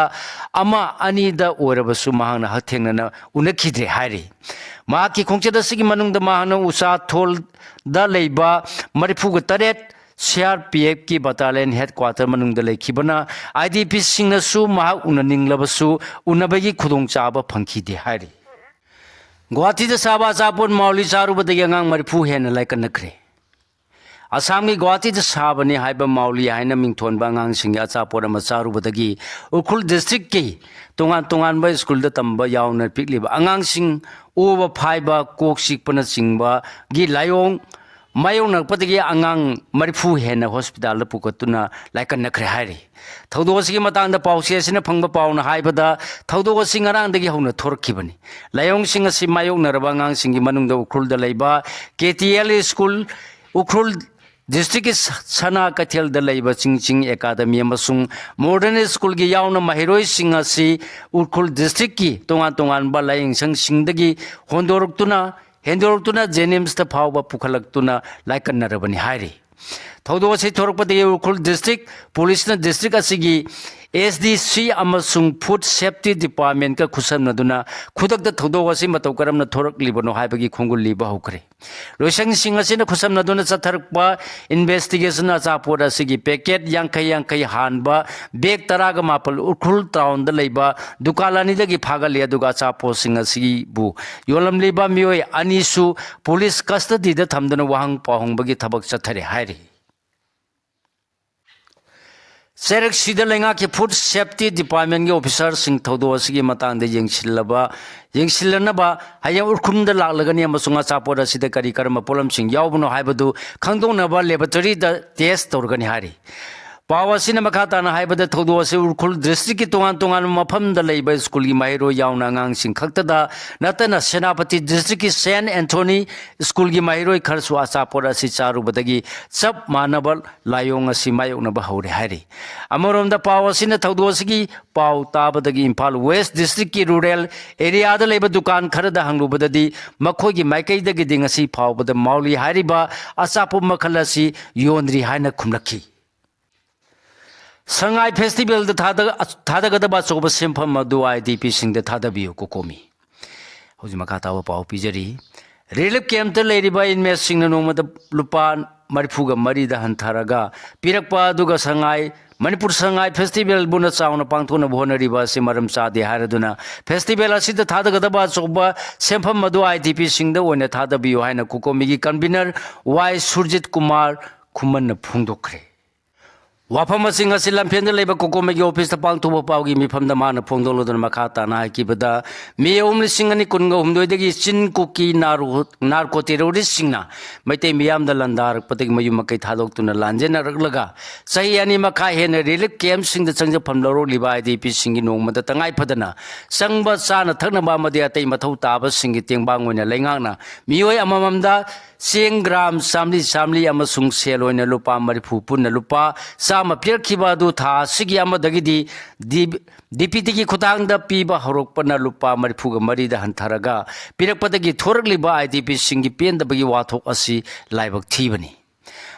ꯑꯃ ꯑꯅꯤꯗ ꯑꯣꯏꯔꯕꯁꯨ ꯃꯍꯥꯛꯅ ꯍꯛꯊꯦꯡꯅꯅ ꯎꯅꯈꯤꯗ꯭ꯔꯦ ꯍꯥꯏꯔꯤ꯫ ꯃꯍꯥꯛꯀꯤ ꯈꯣꯡꯆꯠ ꯑꯁꯤꯒꯤ ꯃꯅꯨꯡꯗ ꯃꯍꯥꯛꯅ ꯎꯆꯥꯊꯣꯜꯗ ꯂꯩꯕ ꯃꯔꯤꯐꯨꯒ ꯇꯔꯦꯠ ꯁꯤ ꯑꯥꯔ ꯄꯤ ꯑꯦꯐꯀꯤ ꯕꯇꯥꯂꯤꯌꯟ ꯍꯦꯗꯀ꯭ꯋꯥꯇꯔ ꯃꯅꯨꯡꯗ ꯂꯩꯈꯤꯕꯅ ꯑꯥꯏ ꯗꯤ ꯄꯤꯁꯤꯡꯅꯁꯨ ꯃꯍꯥꯛ ꯎꯅꯅꯤꯡꯂꯕꯁꯨ ꯎꯅꯕꯒꯤ ꯈꯨꯗꯣꯡꯆꯥꯕ ꯐꯪꯈꯤꯗꯦ ꯍꯥꯏꯔꯤ꯫ ꯒꯨꯋꯥꯍꯥꯇꯤꯗ ꯁꯥꯕ ꯑꯆꯥꯄꯣꯠ ꯃꯥꯎꯂꯤ ꯆꯥꯔꯨꯕꯗꯒꯤ ꯑꯉꯥꯡ ꯃꯔꯤꯐꯨ ꯍꯦꯟꯅ ꯂꯥꯏꯀꯠꯅꯈ꯭ꯔꯦ꯫ ꯑꯁꯥꯝꯒꯤ ꯒꯨꯋꯥꯍꯥꯇꯤꯗ ꯁꯥꯕꯅꯤ ꯍꯥꯏꯕ ꯃꯥꯎꯂꯤ ꯍꯥꯏꯅ ꯃꯤꯡꯊꯣꯟꯕ ꯑꯉꯥꯡꯁꯤꯡꯒꯤ ꯑꯆꯥꯄꯣꯠ ꯑꯃ ꯆꯥꯔꯨꯕꯗꯒꯤ ꯎꯈ꯭ꯔꯨꯜ ꯗꯤꯁꯇ꯭ꯔꯤꯛꯀꯤ ꯇꯣꯉꯥꯟ ꯇꯣꯉꯥꯟꯕ ꯁ꯭ꯀꯨꯜꯗ ꯇꯝꯕ ꯌꯥꯎꯅ ꯄꯤꯛꯂꯤꯕ ꯑꯉꯥꯡꯁꯤꯡ ꯑꯣꯕ ꯐꯥꯏꯕ, ꯀꯣꯛ ꯆꯤꯛꯄꯅꯆꯤꯡꯕꯒꯤ ꯂꯥꯏꯑꯣꯡ ꯃꯥꯌꯣꯛꯅꯔꯛꯄꯗꯒꯤ ꯑꯉꯥꯡ ꯃꯔꯤꯐꯨ ꯍꯦꯟꯅ ꯍꯣꯁꯄꯤꯇꯥꯜꯗ ꯄꯨꯈꯠꯇꯨꯅ ꯂꯥꯏꯀꯠꯅꯈ꯭ꯔꯦ ꯍꯥꯏꯔꯤ꯫ ꯊꯧꯗꯣꯛ ꯑꯁꯤꯒꯤ ꯃꯇꯥꯡꯗ ꯄꯥꯎꯆꯦ ꯑꯁꯤꯅ ꯐꯪꯕ ꯄꯥꯎꯅ ꯍꯥꯏꯕꯗ, ꯊꯧꯗꯣꯛ ꯑꯁꯤ ꯉꯔꯥꯡꯗꯒꯤ ꯍꯧꯅ ꯊꯣꯔꯛꯈꯤꯕꯅꯤ꯫ ꯂꯥꯏꯑꯣꯡꯁꯤꯡ ꯑꯁꯤ ꯃꯥꯌꯣꯛꯅꯔꯕ ꯑꯉꯥꯡꯁꯤꯡꯒꯤ ꯃꯅꯨꯡꯗ ꯎꯈ꯭ꯔꯨꯜꯗ ꯂꯩꯕ ꯀꯦ ꯇꯤ ꯑꯦꯜ ꯁ꯭ꯀꯨꯜ, ꯎꯈ꯭ꯔꯨꯜ ꯗꯤꯁꯇ꯭ꯔꯤꯛꯀꯤ ꯁ-, ꯁꯅꯥ ꯀꯩꯊꯦꯜꯗ ꯂꯩꯕ ꯆꯤꯡ ꯆꯤꯡ ꯑꯦꯀꯥꯗꯃꯤ ꯑꯃꯁꯨꯡ ꯃꯣꯗꯔꯟ ꯁ꯭ꯀꯨꯜꯒꯤ ꯌꯥꯎꯅ ꯃꯍꯩꯔꯣꯏꯁꯤꯡ ꯑꯁꯤ ꯎꯈ꯭ꯔꯨꯜ ꯗꯤꯁꯇ꯭ꯔꯤꯛꯀꯤ ꯇꯣꯉꯥꯟ ꯇꯣꯉꯥꯟꯕ ꯂꯥꯏꯌꯦꯡꯁꯪꯁꯤꯡꯗꯒꯤ ꯍꯣꯟꯗꯣꯔꯛꯇꯨꯅ, ꯍꯦꯟꯗꯣꯔꯛꯇꯨꯅ ꯖꯦꯅꯤꯝꯁꯇ ꯐꯥꯎꯕ ꯄꯨꯈꯠꯂꯛꯇꯨꯅ ꯂꯥꯏꯀꯠꯅꯔꯕꯅꯤ ꯍꯥꯏꯔꯤ꯫ ꯊꯧꯗꯣꯛ ꯑꯁꯤ ꯊꯣꯔꯛꯄꯗꯒꯤ ꯎꯈ꯭ꯔꯨꯜ ꯗꯤꯁꯇ꯭ꯔꯤꯛ ꯄꯨꯂꯤꯁꯅ ꯗꯤꯁꯇ꯭ꯔꯤꯛ ꯑꯁꯤꯒꯤ ꯑꯦꯁ ꯗꯤ ꯁꯤ ꯑꯃꯁꯨꯡ ꯐꯨꯗ ꯁꯦꯐꯇꯤ ꯗꯤꯄꯥꯔꯠꯃꯦꯟꯠꯀ ꯈꯨꯠꯁꯝꯅꯗꯨꯅ ꯈꯨꯗꯛꯇ ꯊꯧꯗꯣꯛ ꯑꯁꯤ ꯃꯇꯧ ꯀꯔꯝꯅ ꯊꯣꯔꯛꯂꯤꯕꯅꯣ ꯍꯥꯏꯕꯒꯤ ꯈꯣꯡꯒꯨꯜ ꯂꯤꯕ ꯍꯧꯈ꯭ꯔꯦ꯫ ꯂꯣꯏꯁꯪꯁꯤꯡ ꯑꯁꯤꯅ ꯈꯨꯠꯁꯝꯅꯗꯨꯅ ꯆꯠꯊꯔꯛꯄ ꯏꯟꯚꯦꯁꯇꯤꯒꯦꯁꯟ ꯑꯆꯥꯄꯣꯠ ꯑꯁꯤꯒꯤ ꯄꯦꯀꯦꯠ ꯌꯥꯡꯈꯩ ꯌꯥꯡꯈꯩ ꯍꯥꯟꯕ ꯕꯦꯒ ꯇꯔꯥꯒ ꯃꯥꯄꯜ ꯎꯈ꯭ꯔꯨꯜ ꯇꯥꯎꯟꯗ ꯂꯩꯕ ꯗꯨꯀꯥꯟ ꯑꯅꯤꯗꯒꯤ ꯐꯥꯒꯠꯂꯤ, ꯑꯗꯨꯒ ꯑꯆꯥꯄꯣꯠꯁꯤꯡ ꯑꯁꯤꯕꯨ ꯌꯣꯜꯂꯝꯂꯤꯕ ꯃꯤꯑꯣꯏ ꯑꯅꯤꯁꯨ ꯄꯨꯂꯤꯁ ꯀꯁꯇꯗꯤꯗ ꯊꯝꯗꯨꯅ ꯋꯥꯍꯪ ꯄꯥꯎꯍꯪꯕꯒꯤ ꯊꯕꯛ ꯆꯠꯊꯔꯦ ꯍꯥꯏꯔꯤ꯫ ꯆꯩꯔꯛꯁꯤꯗ ꯂꯩꯉꯥꯛꯀꯤ ꯐꯨꯗ ꯁꯦꯐꯇꯤ ꯗꯤꯄꯥꯔꯠꯃꯦꯟꯒꯤ ꯑꯣꯐꯤꯁꯥꯔꯁꯤꯡ ꯊꯧꯗꯣꯛ ꯑꯁꯤꯒꯤ ꯃꯇꯥꯡꯗ ꯌꯦꯡꯁꯤꯜꯂꯕ, ꯌꯦꯡꯁꯤꯜꯂꯅꯕ ꯍꯌꯦꯡ ꯎꯈ꯭ꯔꯨꯜꯗ ꯂꯥꯛꯂꯒꯅꯤ ꯑꯃꯁꯨꯡ ꯑꯆꯥꯄꯣꯠ ꯑꯁꯤꯗ ꯀꯔꯤ ꯀꯔꯝꯕ ꯄꯣꯠꯂꯝꯁꯤꯡ ꯌꯥꯎꯕꯅꯣ ꯍꯥꯏꯕꯗꯨ ꯈꯪꯗꯣꯛꯅꯕ ꯂꯦꯕꯣꯔꯦꯇꯣꯔꯤꯗ ꯇꯦꯁ ꯇꯧꯔꯒꯅꯤ ꯍꯥꯏꯔꯤ꯫ ꯄꯥꯎ ꯑꯁꯤꯅ ꯃꯈꯥ ꯇꯥꯅ ꯍꯥꯏꯕꯗ, ꯊꯧꯗꯣꯛ ꯑꯁꯤ ꯎꯈ꯭ꯔꯨꯜ ꯗꯤꯁꯇ꯭ꯔꯤꯛꯀꯤ ꯇꯣꯉꯥꯟ ꯇꯣꯉꯥꯟꯕ ꯃꯐꯝꯗ ꯂꯩꯕ ꯁ꯭ꯀꯨꯜꯒꯤ ꯃꯍꯩꯔꯣꯏ ꯌꯥꯎꯅ ꯑꯉꯥꯡꯁꯤꯡ ꯈꯛꯇꯗ ꯅꯠꯇꯅ ꯁꯦꯅꯥꯄꯇꯤ ꯗꯤꯁꯇ꯭ꯔꯤꯛꯀꯤ ꯁꯦꯟꯠ ꯑꯦꯟꯊꯣꯅꯤ ꯁ꯭ꯀꯨꯜꯒꯤ ꯃꯍꯩꯔꯣꯏ ꯈꯔꯁꯨ ꯑꯆꯥꯄꯣꯠ ꯑꯁꯤ ꯆꯥꯔꯨꯕꯗꯒꯤ ꯆꯞ ꯃꯥꯟꯅꯕ ꯂꯥꯏꯑꯣꯡ ꯑꯁꯤ ꯃꯥꯌꯣꯛꯅꯕ ꯍꯧꯔꯦ ꯍꯥꯏꯔꯤ꯫ ꯑꯃꯔꯣꯝꯗ ꯄꯥꯎ ꯑꯁꯤꯅ ꯊꯧꯗꯣꯛ ꯑꯁꯤꯒꯤ ꯄꯥꯎ ꯇꯥꯕꯗꯒꯤ ꯏꯝꯐꯥꯜ ꯋꯦꯁ ꯗꯤꯁꯇ꯭ꯔꯤꯛꯀꯤ ꯔꯨꯔꯦꯜ ꯑꯦꯔꯤꯌꯥꯗ ꯂꯩꯕ ꯗꯨꯀꯥꯟ ꯈꯔꯗ ꯍꯪꯂꯨꯕꯗꯗꯤ ꯃꯈꯣꯏꯒꯤ ꯃꯥꯏꯀꯩꯗꯒꯤꯗꯤ ꯉꯁꯤ ꯐꯥꯎꯕꯗ ꯃꯥꯎꯂꯤ ꯍꯥꯏꯔꯤꯕ ꯑꯆꯥꯄꯣꯠ ꯃꯈꯜ ꯑꯁꯤ ꯌꯣꯟꯗ꯭ꯔꯤ ꯍꯥꯏꯅ ꯈꯨꯝꯂꯛꯈꯤ꯫ ꯁꯉꯥꯏ ꯐꯦꯁꯇꯤꯚꯦꯜꯗ ꯊꯥꯗ-, ꯊꯥꯗꯒꯗꯕ ꯑꯆꯧꯕ ꯁꯦꯟꯐꯝ ꯑꯗꯨ ꯑꯥꯏ ꯗꯤ ꯄꯤꯁꯤꯡꯗ ꯊꯥꯗꯕꯤꯌꯨ, ꯀꯣꯀꯣꯃꯤ꯫ ꯍꯧꯖꯤꯛ ꯃꯈꯥ ꯇꯥꯕ ꯄꯥꯎ ꯄꯤꯖꯔꯤ꯫ ꯔꯤꯂꯤꯐ ꯀꯦꯝꯞꯇ ꯂꯩꯔꯤꯕ ꯏꯟꯃꯦꯠꯁꯤꯡꯅ ꯅꯣꯡꯃꯗ ꯂꯨꯄꯥ ꯃꯔꯤꯐꯨꯒ ꯃꯔꯤꯗ ꯍꯟꯊꯔꯒ ꯄꯤꯔꯛꯄ ꯑꯗꯨꯒ ꯁꯉꯥꯏ, ꯃꯅꯤꯄꯨꯔ ꯁꯉꯥꯏ ꯐꯦꯁꯇꯤꯚꯦꯜꯕꯨꯅ ꯆꯥꯎꯅ ꯄꯥꯡꯊꯣꯛꯅꯕ ꯍꯣꯠꯅꯔꯤꯕ ꯑꯁꯤ ꯃꯔꯝ ꯆꯥꯗꯦ ꯍꯥꯏꯔꯗꯨꯅ ꯐꯦꯁꯇꯤꯚꯦꯜ ꯑꯁꯤꯗ ꯊꯥꯗꯒꯗꯕ ꯑꯆꯧꯕ ꯁꯦꯟꯐꯝ ꯑꯗꯨ ꯑꯥꯏ ꯗꯤ ꯄꯤꯁꯤꯡꯗ ꯑꯣꯏꯅ ꯊꯥꯗꯕꯤꯌꯨ ꯍꯥꯏꯅ ꯀꯣꯀꯣꯃꯤꯒꯤ ꯀꯟꯚꯤꯅꯔ ꯋꯥꯏ ꯁꯨꯔꯖꯤꯠ ꯀꯨꯃꯥꯔ ꯈꯨꯃꯟꯅ ꯐꯣꯡꯗꯣꯛꯈ꯭ꯔꯦ꯫ ꯋꯥꯐꯝꯁꯤꯡ ꯑꯁꯤ ꯂꯝꯐꯦꯜꯗ ꯂꯩꯕ ꯀꯣꯀꯣꯃꯤꯒꯤ ꯑꯣꯐꯤꯁꯇ ꯄꯥꯡꯊꯣꯛꯄ ꯄꯥꯎꯒꯤ ꯃꯤꯐꯝꯗ ꯃꯥꯅ ꯐꯣꯡꯗꯣꯛꯂꯗꯨꯅ ꯃꯈꯥ ꯇꯥꯅ ꯍꯥꯏꯈꯤꯕꯗ, ꯃꯦ ꯑꯍꯨꯝ ꯂꯤꯁꯤꯡ ꯑꯅꯤ ꯀꯨꯟꯒ ꯍꯨꯝꯗꯣꯏꯗꯒꯤ ꯆꯤꯟ ꯀꯨꯀꯤ ꯅꯥꯔꯣ-, ꯅꯥꯔꯀꯣ ꯇꯦꯔꯣꯔꯤꯁꯁꯤꯡꯅ ꯃꯩꯇꯩ ꯃꯤꯌꯥꯝꯗ ꯂꯥꯟꯗꯥꯔꯛꯄꯗꯒꯤ ꯃꯌꯨꯝ ꯃꯀꯩ ꯊꯥꯗꯣꯛꯇꯨꯅ ꯂꯥꯟꯖꯦꯟꯅꯔꯛꯂꯒ ꯆꯍꯤ ꯑꯅꯤ ꯃꯈꯥꯏ ꯍꯦꯟꯅ ꯔꯤꯂꯤꯐ ꯀꯦꯝꯞꯁꯤꯡꯗ ꯆꯪꯖꯐꯝ ꯂꯧꯔꯛꯂꯤꯕ ꯑꯥꯏ ꯗꯤ ꯄꯤꯁꯤꯡꯒꯤ ꯅꯣꯡꯃꯗ ꯇꯉꯥꯏ ꯐꯗꯅ ꯆꯪꯕ ꯆꯥꯅ ꯊꯛꯅꯕ ꯑꯃꯗꯤ ꯑꯇꯩ ꯃꯊꯧ ꯇꯥꯕꯁꯤꯡꯒꯤ ꯇꯦꯡꯕꯥꯡ ꯑꯣꯏꯅ ꯂꯩꯉꯥꯛꯅ ꯃꯤꯑꯣꯏ ꯑꯃꯃꯝꯗ ꯆꯦꯡ ꯒ꯭ꯔꯥꯝ ꯆꯥꯝꯃꯔꯤ ꯆꯥꯝꯃꯔꯤ ꯑꯃꯁꯨꯡ ꯁꯦꯜ ꯑꯣꯏꯅ ꯂꯨꯄꯥ ꯃꯔꯤꯐꯨ ꯄꯨꯟꯅ ꯂꯨꯄꯥ ꯆꯥꯝꯃ ꯄꯤꯔꯛꯈꯤꯕ ꯑꯗꯨ ꯊꯥ ꯑꯁꯤꯒꯤ ꯑꯃꯗꯒꯤꯗꯤ ꯗꯤ-, ꯗꯤ ꯄꯤ ꯇꯤꯒꯤ ꯈꯨꯠꯊꯥꯡꯗ ꯄꯤꯕ ꯍꯧꯔꯛꯄꯅ ꯂꯨꯄꯥ ꯃꯔꯤꯐꯨꯒ ꯃꯔꯤꯗ ꯍꯟꯊꯔꯒ ꯄꯤꯔꯛꯄꯗꯒꯤ ꯊꯣꯔꯛꯂꯤꯕ ꯑꯥꯏ ꯗꯤ ꯄꯤꯁꯤꯡꯒꯤ ꯄꯦꯟꯗꯕꯒꯤ ꯋꯥꯊꯣꯛ ꯑꯁꯤ ꯂꯥꯏꯕꯛ ꯊꯤꯕꯅꯤ꯫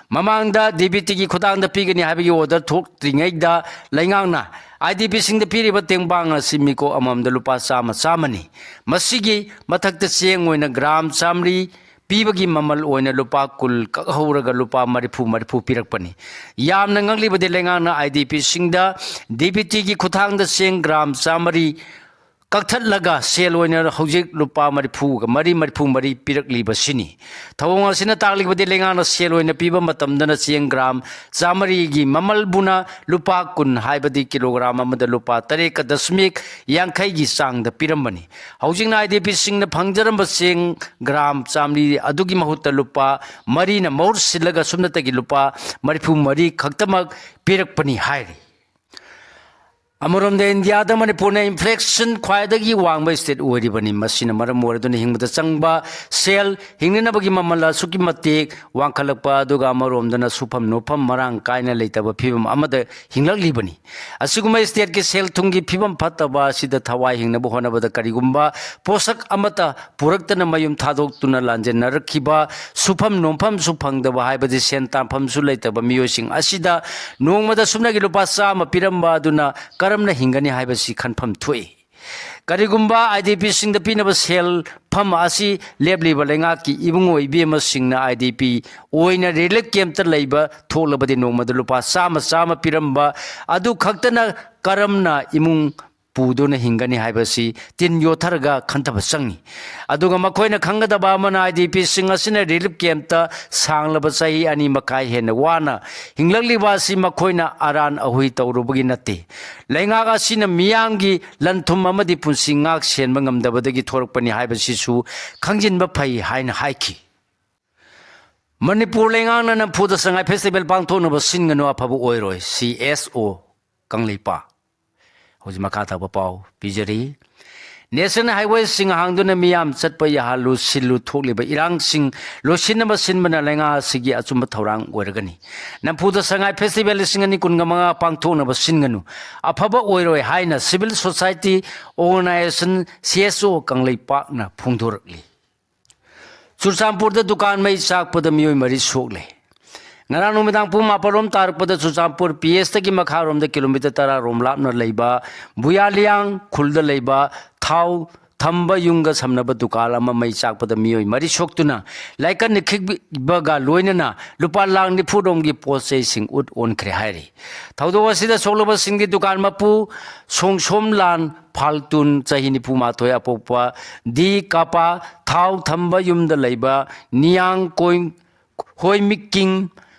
ꯃꯃꯥꯡꯗ ꯗꯤ ꯕꯤ ꯇꯤꯒꯤ ꯈꯨꯠꯊꯥꯡꯗ ꯄꯤꯒꯅꯤ ꯍꯥꯏꯕꯒꯤ order ꯊꯣꯛꯇ꯭ꯔꯤꯉꯩꯗ ꯂꯩꯉꯥꯛꯅ ꯑꯥꯏ ꯗꯤ ꯄꯤꯁꯤꯡꯗ ꯄꯤꯔꯤꯕ ꯇꯦꯡꯕꯥꯡ ꯑꯁꯤ ꯃꯤꯀꯣꯛ ꯑꯃꯃꯝꯗ ꯂꯨꯄꯥ ꯆꯥꯝꯃ ꯆꯥꯝꯃꯅꯤ꯫ ꯃꯁꯤꯒꯤ ꯃꯊꯛꯇ ꯆꯦꯡ ꯑꯣꯏꯅ ꯒ꯭ꯔꯥꯝ ꯆꯥꯝꯃꯔꯤ ꯄꯤꯕꯒꯤ ꯃꯃꯜ ꯑꯣꯏꯅ ꯂꯨꯄꯥ ꯀꯨꯟ ꯀꯛꯍꯧꯔꯒ ꯂꯨꯄꯥ ꯃꯔꯤꯐꯨ ꯃꯔꯤꯐꯨ ꯄꯤꯔꯛꯄꯅꯤ꯫ ꯌꯥꯝꯅ ꯉꯛꯂꯤꯕꯗꯤ ꯂꯩꯉꯥꯛꯅ ꯑꯥꯏ ꯗꯤ ꯄꯤꯁꯤꯡꯗ ꯗꯤ ꯕꯤ ꯇꯤꯒꯤ ꯈꯨꯠꯊꯥꯡꯗ ꯆꯦꯡ ꯒ꯭ꯔꯥꯝ ꯆꯥꯝꯃꯔꯤ ꯀꯛꯊꯠꯂꯒ ꯁꯦꯜ ꯑꯣꯏꯅ ꯍꯧꯖꯤꯛ ꯂꯨꯄꯥ ꯃꯔꯤꯐꯨꯒ ꯃꯔꯤ, ꯃꯔꯤꯐꯨ ꯃꯔꯤ ꯄꯤꯔꯛꯂꯤꯕꯁꯤꯅꯤ꯫ ꯊꯧꯑꯣꯡ ꯑꯁꯤꯅ ꯇꯥꯛꯂꯤꯕꯗꯤ ꯂꯩꯉꯥꯛꯅ ꯁꯦꯜ ꯑꯣꯏꯅ ꯄꯤꯕ ꯃꯇꯝꯗꯅ ꯆꯦꯡ ꯒ꯭ꯔꯥꯝ ꯆꯥꯝꯃꯔꯤꯒꯤ ꯃꯃꯜꯕꯨꯅ ꯂꯨꯄꯥ ꯀꯨꯟ, ꯍꯥꯏꯕꯗꯤ ꯀꯤꯂꯣꯒ꯭ꯔꯥꯝ ꯑꯃꯗ ꯂꯨꯄꯥ ꯇꯔꯦꯠꯀ ꯗꯁꯃꯤꯛ ꯌꯥꯡꯈꯩꯒꯤ ꯆꯥꯡꯗ ꯄꯤꯔꯝꯕꯅꯤ꯫ ꯍꯧꯖꯤꯛꯅ ꯑꯥꯏ ꯗꯤ ꯄꯤꯁꯤꯡꯅ ꯐꯪꯖꯔꯝꯕ ꯆꯦꯡ ꯒ꯭ꯔꯥꯝ ꯆꯥꯝꯃꯔꯤ ꯑꯗꯨꯒꯤ ꯃꯍꯨꯠꯇ ꯂꯨꯄꯥ ꯃꯔꯤꯅ ꯃꯍꯨꯠ ꯁꯤꯜꯂꯒ ꯁꯨꯞꯅꯇꯒꯤ ꯂꯨꯄꯥ ꯃꯔꯤꯐꯨ ꯃꯔꯤ ꯈꯛꯇꯃꯛ ꯄꯤꯔꯛꯄꯅꯤ ꯍꯥꯏꯔꯤ꯫ ꯑꯃꯔꯣꯝꯗ ꯏꯟꯗꯤꯌꯥꯗ ꯃꯅꯤꯄꯨꯔꯅ inflation ꯈ꯭ꯋꯥꯏꯗꯒꯤ ꯋꯥꯡꯕ state ꯑꯣꯏꯔꯤꯕꯅꯤ꯫ ꯃꯁꯤꯅ ꯃꯔꯝ ꯑꯣꯏꯔꯗꯨꯅ ꯍꯤꯡꯕꯗ ꯆꯪꯕ ꯁꯦꯜ, ꯍꯤꯡꯅꯅꯕꯒꯤ ꯃꯃꯜ ꯑꯁꯨꯛꯀꯤ ꯃꯇꯤꯛ ꯋꯥꯡꯈꯠꯂꯛꯄ, ꯑꯗꯨꯒ ꯑꯃꯔꯣꯝꯗꯅ ꯁꯨꯐꯝ ꯅꯣꯝꯐꯝ ꯃꯔꯥꯡ ꯀꯥꯏꯅ ꯂꯩꯇꯕ ꯐꯤꯕꯝ ꯑꯃꯗ ꯍꯤꯡꯂꯛꯂꯤꯕꯅꯤ꯫ ꯑꯁꯤꯒꯨꯝꯕ stateꯀꯤ ꯁꯦꯜ ꯊꯨꯝꯒꯤ ꯐꯤꯕꯝ ꯐꯠꯇꯕ ꯑꯁꯤꯗ ꯊꯋꯥꯏ ꯍꯤꯡꯅꯕ ꯍꯣꯠꯅꯕꯗ ꯀꯔꯤꯒꯨꯝꯕ ꯄꯣꯠꯁꯛ ꯑꯃꯠꯇ ꯄꯨꯔꯛꯇꯅ ꯃꯌꯨꯝ ꯊꯥꯗꯣꯛꯇꯨꯅ ꯂꯥꯟꯖꯦꯟꯅꯔꯛꯈꯤꯕ, ꯁꯨꯐꯝ ꯅꯣꯝꯐꯝꯁꯨ ꯐꯪꯗꯕ, ꯍꯥꯏꯕꯗꯤ ꯁꯦꯟ ꯇꯥꯟꯐꯝꯁꯨ ꯂꯩꯇꯕ ꯃꯤꯑꯣꯏꯁꯤꯡ ꯑꯁꯤꯗ ꯅꯣꯡꯃꯗ ꯁꯨꯞꯅꯒꯤ ꯂꯨꯄꯥ ꯆꯥꯝꯃ ꯄꯤꯔꯝꯕ ꯑꯗꯨꯅ ꯀꯔꯝꯅ ꯍꯤꯡꯒꯅꯤ ꯍꯥꯏꯕꯁꯤ ꯈꯟꯐꯝ ꯊꯣꯛꯏ꯫ ꯀꯔꯤꯒꯨꯝꯕ ꯑꯥꯏ ꯗꯤ ꯄꯤꯁꯤꯡꯗ ꯄꯤꯅꯕ ꯁꯦꯜꯐꯝ ꯑꯁꯤ ꯂꯦꯞꯂꯤꯕ ꯂꯩꯉꯥꯛꯀꯤ ꯏꯕꯨꯡꯉꯣ ꯏꯕꯦꯝꯃꯁꯤꯡꯅ ꯑꯥꯏ ꯗꯤ ꯄꯤ ꯑꯣꯏꯅ relief campꯇ ꯂꯩꯕ ꯊꯣꯛꯂꯕꯗꯤ ꯅꯣꯡꯃꯗ ꯂꯨꯄꯥ ꯆꯥꯝꯃ ꯆꯥꯝꯃ ꯄꯤꯔꯝꯕ ꯑꯗꯨ ꯈꯛꯇꯅ ꯀꯔꯝꯅ ꯏꯃꯨꯡ ꯄꯨꯗꯨꯅ ꯍꯤꯡꯒꯅꯤ ꯍꯥꯏꯕꯁꯤ ꯇꯤꯟ ꯌꯣꯠꯊꯔꯒ ꯈꯟꯊꯕ ꯆꯪꯏ꯫ ꯑꯗꯨꯒ ꯃꯈꯣꯏꯅ ꯈꯪꯒꯗꯕ ꯑꯃꯅ, ꯑꯥꯏ ꯗꯤ ꯄꯤꯁꯤꯡ ꯑꯁꯤꯅ relief campꯇ ꯁꯥꯡꯂꯕ ꯆꯍꯤ ꯑꯅꯤ ꯃꯈꯥꯏ ꯍꯦꯟꯅ ꯋꯥꯅ ꯍꯤꯡꯂꯛꯂꯤꯕ ꯑꯁꯤ ꯃꯈꯣꯏꯅ ꯑꯔꯥꯟ ꯑꯍꯨꯏ ꯇꯧꯔꯨꯕꯒꯤ ꯅꯠꯇꯦ꯫ ꯂꯩꯉꯥꯛ ꯑꯁꯤꯅ ꯃꯤꯌꯥꯝꯒꯤ ꯂꯟ ꯊꯨꯝ ꯑꯃꯗꯤ ꯄꯨꯟꯁꯤ ꯉꯥꯛ ꯁꯦꯟꯕ ꯉꯝꯗꯕꯗꯒꯤ ꯊꯣꯔꯛꯄꯅꯤ ꯍꯥꯏꯕꯁꯤꯁꯨ ꯈꯪꯖꯤꯟꯕ ꯐꯩ ꯍꯥꯏꯅ ꯍꯥꯏꯈꯤ꯫ ꯃꯅꯤꯄꯨꯔ ꯂꯩꯉꯥꯛꯅ ꯅꯝꯐꯨꯗ ꯁꯉꯥꯏ festival ꯄꯥꯡꯊꯣꯛꯅꯕ ꯁꯤꯟꯒꯅꯨ, ꯑꯐꯕ ꯑꯣꯏꯔꯣꯏ, ꯁꯤ ꯑꯦꯁ ꯑꯣ ꯀꯪꯂꯩꯄꯥꯛ꯫ ꯍꯧꯖꯤꯛ ꯃꯈꯥ ꯊꯪꯕ ꯄꯥꯎ ꯄꯤꯖꯔꯤ꯫ National highwayꯁꯤꯡ ꯍꯥꯡꯗꯨꯅ ꯃꯤꯌꯥꯝ ꯆꯠꯄ ꯌꯥꯍꯜꯂꯨ, ꯁꯤꯜꯂꯨ, ꯊꯣꯛꯂꯤꯕ ꯏꯔꯥꯡꯁꯤꯡ ꯂꯣꯏꯁꯤꯟꯅꯕ ꯁꯤꯟꯕꯅ ꯂꯩꯉꯥꯛ ꯑꯁꯤꯒꯤ ꯑꯆꯨꯝꯕ ꯊꯧꯔꯥꯡ ꯑꯣꯏꯔꯒꯅꯤ꯫ ꯅꯝꯐꯨꯗ ꯁꯉꯥꯏ festival ꯂꯤꯁꯤꯡ ꯑꯅꯤ ꯀꯨꯟꯒ ꯃꯉꯥ ꯄꯥꯡꯊꯣꯛꯅꯕ ꯁꯤꯟꯒꯅꯨ, ꯑꯐꯕ ꯑꯣꯏꯔꯣꯏ ꯍꯥꯏꯅ civil society organization C S ꯑꯣ ꯀꯪꯂꯩꯄꯥꯛꯅ ꯐꯣꯡꯗꯣꯔꯛꯂꯤ꯫ ꯆꯨꯔꯆꯥꯟꯄꯨꯔꯗ ꯗꯨꯀꯥꯟ ꯃꯩ ꯆꯥꯛꯄꯗ ꯃꯤꯑꯣꯏ ꯃꯔꯤ ꯁꯣꯛꯂꯦ꯫ ꯉꯔꯥꯡ ꯅꯨꯃꯤꯗꯥꯡ ꯄꯨꯡ ꯃꯥꯄꯜ ꯔꯣꯝ ꯇꯥꯔꯛꯄꯗ ꯆꯨꯔꯆꯥꯟꯄꯨꯔ ꯄꯤ ꯑꯦꯁꯇꯒꯤ ꯃꯈꯥꯔꯣꯝꯗ ꯀꯤꯂꯣꯃꯤꯇꯔ ꯇꯔꯥ ꯔꯣꯝ ꯂꯥꯞꯅ ꯂꯩꯕ ꯕꯨꯌꯥꯂꯤꯌꯥꯡ ꯈꯨꯜꯗ ꯂꯩꯕ ꯊꯥꯎ ꯊꯝꯕ ꯌꯨꯝꯒ ꯁꯝꯅꯕ ꯗꯨꯀꯥꯟ ꯑꯃ ꯃꯩ ꯆꯥꯛꯄꯗ ꯃꯤꯑꯣꯏ ꯃꯔꯤ ꯁꯣꯛꯇꯨꯅ ꯂꯥꯏꯀꯠꯅꯈꯤꯕꯒ ꯂꯣꯏꯅꯅ ꯂꯨꯄꯥ ꯂꯥꯈ ꯅꯤꯐꯨ ꯔꯣꯝꯒꯤ ꯄꯣꯠ ꯆꯩꯁꯤꯡ ꯎꯠ ꯑꯣꯟꯈ꯭ꯔꯦ ꯍꯥꯏꯔꯤ꯫ ꯊꯧꯗꯣꯛ ꯑꯁꯤꯗ ꯁꯣꯛꯂꯕꯁꯤꯡꯗꯤ ꯗꯨꯀꯥꯟ ꯃꯄꯨ ꯁꯣꯡꯁꯣꯝꯂꯥꯟ ꯐꯥꯜꯇꯨꯟ, ꯆꯍꯤ ꯅꯤꯐꯨ ꯃꯥꯊꯣꯏ, ꯑꯄꯣꯛꯄ ꯗꯤ ꯀꯥꯄꯥ ꯊꯥꯎ ꯊꯝꯕ ꯌꯨꯝꯗ ꯂꯩꯕ ꯅꯤꯌꯥꯡ ꯀꯣꯏ-, ꯍꯣꯏꯃꯤꯛꯀꯤꯡ,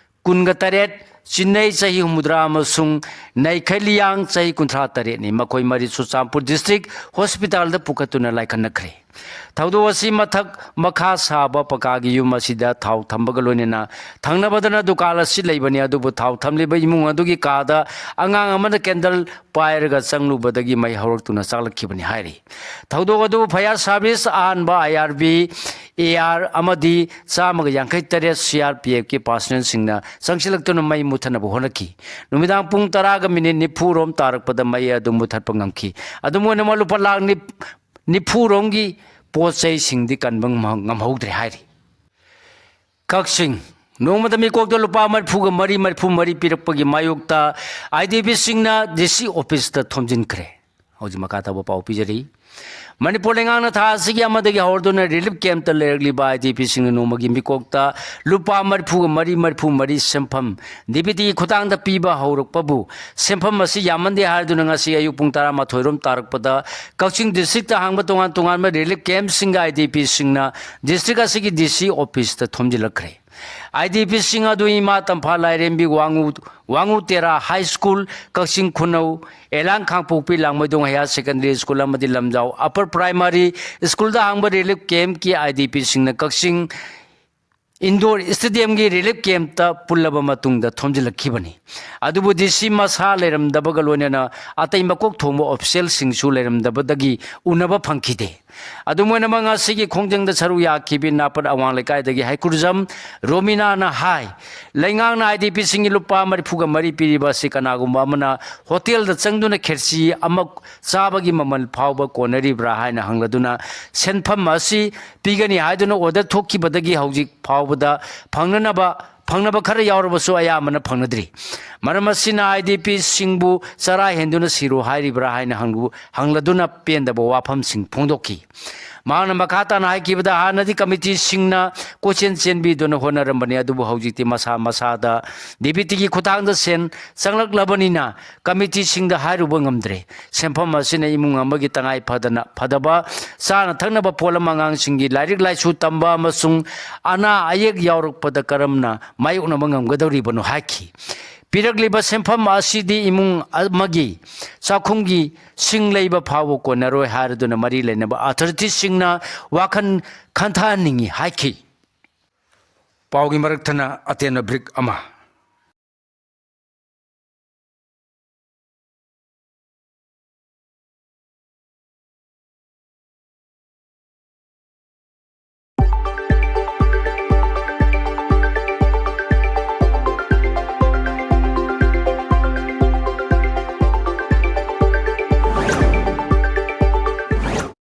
ꯀꯨꯟꯒ ꯇꯔꯦꯠ, ꯆꯤꯟꯅꯩ, ꯆꯍꯤ ꯍꯨꯝꯐꯨꯇꯔꯥ, ꯑꯃꯁꯨꯡ ꯅꯩꯈꯩꯂꯤꯌꯥꯡ, ꯆꯍꯤ ꯀꯨꯟꯊ꯭ꯔꯥ ꯇꯔꯦꯠꯅꯤ꯫ ꯃꯈꯣꯏ ꯃꯔꯤ ꯆꯨꯔꯆꯥꯟꯄꯨꯔ ꯗꯤꯁꯇ꯭ꯔꯤꯛ ꯍꯣꯁꯄꯤꯇꯥꯜꯗ ꯄꯨꯈꯠꯇꯨꯅ ꯂꯥꯏꯀꯠꯅꯈ꯭ꯔꯦ꯫ ꯊꯧꯗꯣꯛ ꯑꯁꯤ ꯃꯊꯛ ꯃꯈꯥ ꯁꯥꯕ ꯄꯀꯥꯒꯤ ꯌꯨꯝ ꯑꯁꯤꯗ ꯊꯥꯎ ꯊꯝꯕꯒ ꯂꯣꯏꯅꯅ ꯊꯪꯅꯕꯗꯅ ꯗꯨꯀꯥꯟ ꯑꯁꯤ ꯂꯩꯕꯅꯤ, ꯑꯗꯨꯕꯨ ꯊꯥꯎ ꯊꯝꯂꯤꯕ ꯏꯃꯨꯡ ꯑꯗꯨꯒꯤ ꯀꯥꯗ ꯑꯉꯥꯡ ꯑꯃꯅ ꯀꯦꯟꯗꯜ ꯄꯥꯏꯔꯒ ꯆꯪꯂꯨꯕꯗꯒꯤ ꯃꯩ ꯍꯧꯔꯛꯇꯨꯅ ꯆꯥꯛꯂꯛꯈꯤꯕꯅꯤ ꯍꯥꯏꯔꯤ꯫ ꯊꯧꯗꯣꯛ ꯑꯗꯨꯕꯨ ꯐꯌꯥꯔ ꯁꯥꯔꯚꯤꯁ, ꯑꯍꯥꯟꯕ ꯑꯥꯏ ꯑꯥꯔ ꯕꯤ, ꯑꯦ ꯑꯥꯔ ꯑꯃꯗꯤ ꯆꯥꯝꯃꯒ ꯌꯥꯡꯈꯩ ꯇꯔꯦꯠ ꯁꯤ ꯑꯥꯔ ꯄꯤ ꯑꯦꯐꯀꯤ ꯄꯥꯔꯁꯅꯦꯜꯁꯤꯡꯅ ꯆꯪꯁꯤꯜꯂꯛꯇꯨꯅ ꯃꯩ ꯃꯨꯊꯠꯅꯕ ꯍꯣꯠꯅꯈꯤ꯫ ꯅꯨꯃꯤꯗꯥꯡ ꯄꯨꯡ ꯇꯔꯥꯒ ꯃꯤꯅꯤꯠ ꯅꯤꯐꯨ ꯔꯣꯝ ꯇꯥꯔꯛꯄꯗ ꯃꯩ ꯑꯗꯨ ꯃꯨꯊꯠꯄ ꯉꯝꯈꯤ꯫ ꯑꯗꯨꯝ ꯑꯣꯏꯅꯃꯛ ꯂꯨꯄꯥ ꯂꯥꯈ ꯅꯤꯞ-, ꯅꯤꯐꯨ ꯔꯣꯝꯒꯤ ꯄꯣꯠ ꯆꯩꯁꯤꯡꯗꯤ ꯀꯟꯕ ꯉꯝꯍꯧ-, ꯉꯝꯍꯧꯗ꯭ꯔꯦ ꯍꯥꯏꯔꯤ꯫ ꯀꯛꯆꯤꯡ, ꯅꯣꯡꯃꯗ ꯃꯤꯀꯣꯛꯇ ꯂꯨꯄꯥ ꯃꯔꯤꯐꯨꯒ ꯃꯔꯤ, ꯃꯔꯤꯐꯨ ꯃꯔꯤ ꯄꯤꯔꯛꯄꯒꯤ ꯃꯥꯌꯣꯛꯇ ꯑꯥꯏ ꯗꯤ ꯄꯤꯁꯤꯡꯅ ꯗꯤ ꯁꯤ ꯑꯣꯐꯤꯁꯇ ꯊꯣꯝꯖꯤꯟꯈ꯭ꯔꯦ꯫ ꯍꯧꯖꯤꯛ ꯃꯈꯥ ꯇꯥꯕ ꯄꯥꯎ ꯄꯤꯖꯔꯤ꯫ ꯃꯅꯤꯄꯨꯔ ꯂꯩꯉꯥꯛꯅ ꯊꯥ ꯑꯁꯤꯒꯤ ꯑꯃꯗꯒꯤ ꯍꯧꯔꯗꯨꯅ ꯔꯤꯂꯤꯐ ꯀꯦꯝꯞꯇ ꯂꯩꯔꯛꯂꯤꯕ ꯑꯥꯏ ꯗꯤ ꯄꯤꯁꯤꯡꯅ ꯅꯣꯡꯃꯒꯤ ꯃꯤꯀꯣꯛꯇ ꯂꯨꯄꯥ ꯃꯔꯤꯐꯨꯒ ꯃꯔꯤ, ꯃꯔꯤꯐꯨ ꯃꯔꯤ ꯁꯦꯟꯐꯝ ꯗꯤ ꯕꯤ ꯇꯤꯒꯤ ꯈꯨꯠꯊꯥꯡꯗ ꯄꯤꯕ ꯍꯧꯔꯛꯄꯕꯨ ꯁꯦꯟꯐꯝ ꯑꯁꯤ ꯌꯥꯝꯃꯟꯗꯦ ꯍꯥꯏꯗꯨꯅ ꯉꯁꯤ ꯑꯌꯨꯛ ꯄꯨꯡ ꯇꯔꯥꯃꯥꯊꯣꯏ ꯔꯣꯝ ꯇꯥꯔꯛꯄꯗ ꯀꯛꯆꯤꯡ ꯗꯤꯁꯇ꯭ꯔꯤꯛꯇ ꯍꯥꯡꯕ ꯇꯣꯉꯥꯟ ꯇꯣꯉꯥꯟꯕ ꯔꯤꯂꯤꯐ ꯀꯦꯝꯞꯁꯤꯡꯒ ꯑꯥꯏ ꯗꯤ ꯄꯤꯁꯤꯡꯅ ꯗꯤꯁꯇ꯭ꯔꯤꯛ ꯑꯁꯤꯒꯤ ꯗꯤ ꯁꯤ ꯑꯣꯐꯤꯁꯇ ꯊꯣꯝꯖꯤꯜꯂꯛꯈ꯭ꯔꯦ꯫ ꯑꯥꯏ ꯗꯤ ꯄꯤꯁꯤꯡ ꯑꯗꯨ ꯏꯃꯥ ꯇꯝꯐꯥ ꯂꯥꯏꯔꯦꯝꯕꯤ ꯋꯥꯉꯨ, ꯋꯥꯉꯨ ꯇꯦꯔꯥ ꯍꯥꯏ ꯁ꯭ꯀꯨꯜ, ꯀꯛꯆꯤꯡ ꯈꯨꯅꯧ, ꯑꯦꯂꯥꯡ ꯈꯥꯡꯄꯣꯛꯄꯤ ꯂꯥꯡꯃꯩꯗꯣꯡ ꯍꯥꯌꯔ ꯁꯦꯀꯦꯟꯗꯔꯤ ꯁ꯭ꯀꯨꯜ ꯑꯃꯗꯤ ꯂꯝꯖꯥꯎ ꯑꯄꯔ ꯄ꯭ꯔꯥꯏꯃꯥꯔꯤ ꯁ꯭ꯀꯨꯜꯗ ꯍꯥꯡꯕ ꯔꯤꯂꯤꯐ ꯀꯦꯝꯞꯀꯤ ꯑꯥꯏ ꯗꯤ ꯄꯤꯁꯤꯡꯅ ꯀꯛꯆꯤꯡ ꯏꯟꯗꯣꯔ ꯁ꯭ꯇꯦꯗꯤꯌꯝꯒꯤ ꯔꯤꯂꯤꯐ ꯀꯦꯝꯞꯇ ꯄꯨꯜꯂꯕ ꯃꯇꯨꯡꯗ ꯊꯣꯝꯖꯤꯜꯂꯛꯈꯤꯕꯅꯤ꯫ ꯑꯗꯨꯕꯨ ꯗꯤ ꯁꯤ ꯃꯁꯥ ꯂꯩꯔꯝꯗꯕꯒ ꯂꯣꯏꯅꯅ ꯑꯇꯩ ꯃꯀꯣꯛ ꯊꯣꯡꯕ ꯑꯣꯐꯤꯁꯦꯜꯁꯤꯡꯁꯨ ꯂꯩꯔꯝꯗꯕꯗꯒꯤ ꯎꯅꯕ ꯐꯪꯈꯤꯗꯦ꯫ ꯑꯗꯨꯝ ꯑꯣꯏꯅꯃꯛ, ꯉꯁꯤꯒꯤ ꯈꯣꯡꯖꯪꯗ ꯁꯔꯨꯛ ꯌꯥꯈꯤꯕꯤ ꯅꯥꯄꯠ ꯑꯋꯥꯡ ꯂꯩꯀꯥꯏꯗꯒꯤ ꯍꯩꯀ꯭ꯔꯨꯖꯝ ꯔꯣꯃꯤꯅꯥꯅ ꯍꯥꯏ, ꯂꯩꯉꯥꯛꯅ ꯑꯥꯏ ꯗꯤ ꯄꯤꯁꯤꯡꯒꯤ ꯂꯨꯄꯥ ꯃꯔꯤꯐꯨꯒ ꯃꯔꯤ ꯄꯤꯔꯤꯕ ꯑꯁꯤ ꯀꯅꯥꯒꯨꯝꯕ ꯑꯃꯅ ꯍꯣꯇꯦꯜꯗ ꯆꯪꯗꯨꯅ ꯈꯦꯔꯆꯤ ꯑꯃ ꯆꯥꯕꯒꯤ ꯃꯃꯜ ꯐꯥꯎꯕ ꯀꯣꯟꯅꯔꯤꯕ꯭ꯔꯥ ꯍꯥꯏꯅ ꯍꯪꯂꯗꯨꯅ ꯁꯦꯟꯐꯝ ꯑꯁꯤ ꯄꯤꯒꯅꯤ ꯍꯥꯏꯗꯨꯅ ꯑꯣꯔꯗꯔ ꯊꯣꯛꯈꯤꯕꯗꯒꯤ ꯍꯧꯖꯤꯛ ꯐꯥꯎꯕꯗ ꯐꯪꯅꯅꯕ ꯐꯪꯅꯕ ꯈꯔ ꯌꯥꯎꯔꯕꯁꯨ ꯑꯌꯥꯝꯕꯅ ꯐꯪꯅꯗ꯭ꯔꯤ꯫ ꯃꯔꯝ ꯑꯁꯤꯅ IDPꯁꯤꯡꯕꯨ ꯆꯔꯥ ꯍꯦꯟꯗꯨꯅ ꯁꯤꯔꯣ ꯍꯥꯏꯔꯤꯕ꯭ꯔꯥ ꯍꯥꯏꯅ ꯍꯪꯂꯨ-, ꯍꯪꯂꯗꯨꯅ ꯄꯦꯟꯗꯕ ꯋꯥꯐꯝꯁꯤꯡ ꯐꯣꯡꯗꯣꯛꯈꯤ꯫ ꯃꯍꯥꯛꯅ ꯃꯈꯥ ꯇꯥꯅ ꯍꯥꯏꯈꯤꯕꯗ, ꯍꯥꯟꯅꯗꯤ ꯀꯃꯤꯇꯤꯁꯤꯡꯅ ꯀꯣꯏꯆꯦꯟ ꯆꯦꯟꯕꯤꯗꯨꯅ ꯍꯣꯠꯅꯔꯝꯕꯅꯤ, ꯑꯗꯨꯕꯨ ꯍꯧꯖꯤꯛꯇꯤ ꯃꯁꯥ ꯃꯁꯥꯗ DBTꯒꯤ ꯈꯨꯠꯊꯥꯡꯗ ꯁꯦꯟ ꯆꯪꯂꯛꯂꯕꯅꯤꯅ ꯀꯃꯤꯇꯤꯁꯤꯡꯗ ꯍꯥꯏꯔꯨꯕ ꯉꯝꯗ꯭ꯔꯦ꯫ ꯁꯦꯟꯐꯝ ꯑꯁꯤꯅ ꯏꯃꯨꯡ ꯑꯃꯒꯤ ꯇꯉꯥꯏ ꯐꯗꯅ ꯐꯗꯕ ꯆꯥꯅ ꯊꯛꯅꯕ ꯄꯣꯠꯂꯝ, ꯑꯉꯥꯡꯁꯤꯡꯒꯤ ꯂꯥꯏꯔꯤꯛ ꯂꯥꯏꯁꯨ ꯇꯝꯕ ꯑꯃꯁꯨꯡ ꯑꯅꯥ ꯑꯌꯦꯛ ꯌꯥꯎꯔꯛꯄꯗ ꯀꯔꯝꯅ ꯃꯥꯌꯣꯛꯅꯕ ꯉꯝꯒꯗꯧꯔꯤꯕꯅꯣ ꯍꯥꯏꯈꯤ꯫ ꯄꯤꯔꯛꯂꯤꯕ ꯁꯦꯟꯐꯝ ꯑꯁꯤꯗꯤ ꯏꯃꯨꯡ ꯑꯃꯒꯤ ꯆꯥꯛꯈꯨꯝꯒꯤ ꯁꯤꯡ ꯂꯩꯕ ꯐꯥꯎꯕ ꯀꯣꯟꯅꯔꯣꯏ ꯍꯥꯏꯔꯗꯨꯅ ꯃꯔꯤ ꯂꯩꯅꯕ ꯑꯊꯣꯔꯤꯇꯤꯁꯤꯡꯅ ꯋꯥꯈꯜ ꯈꯟꯊꯍꯟꯅꯤꯡꯏ ꯍꯥꯏꯈꯤ꯫ ꯄꯥꯎꯒꯤ ꯃꯔꯛ ꯊꯠꯅ ꯑꯇꯦꯟꯕ ꯕ꯭ꯔꯤꯛ ꯑꯃ꯫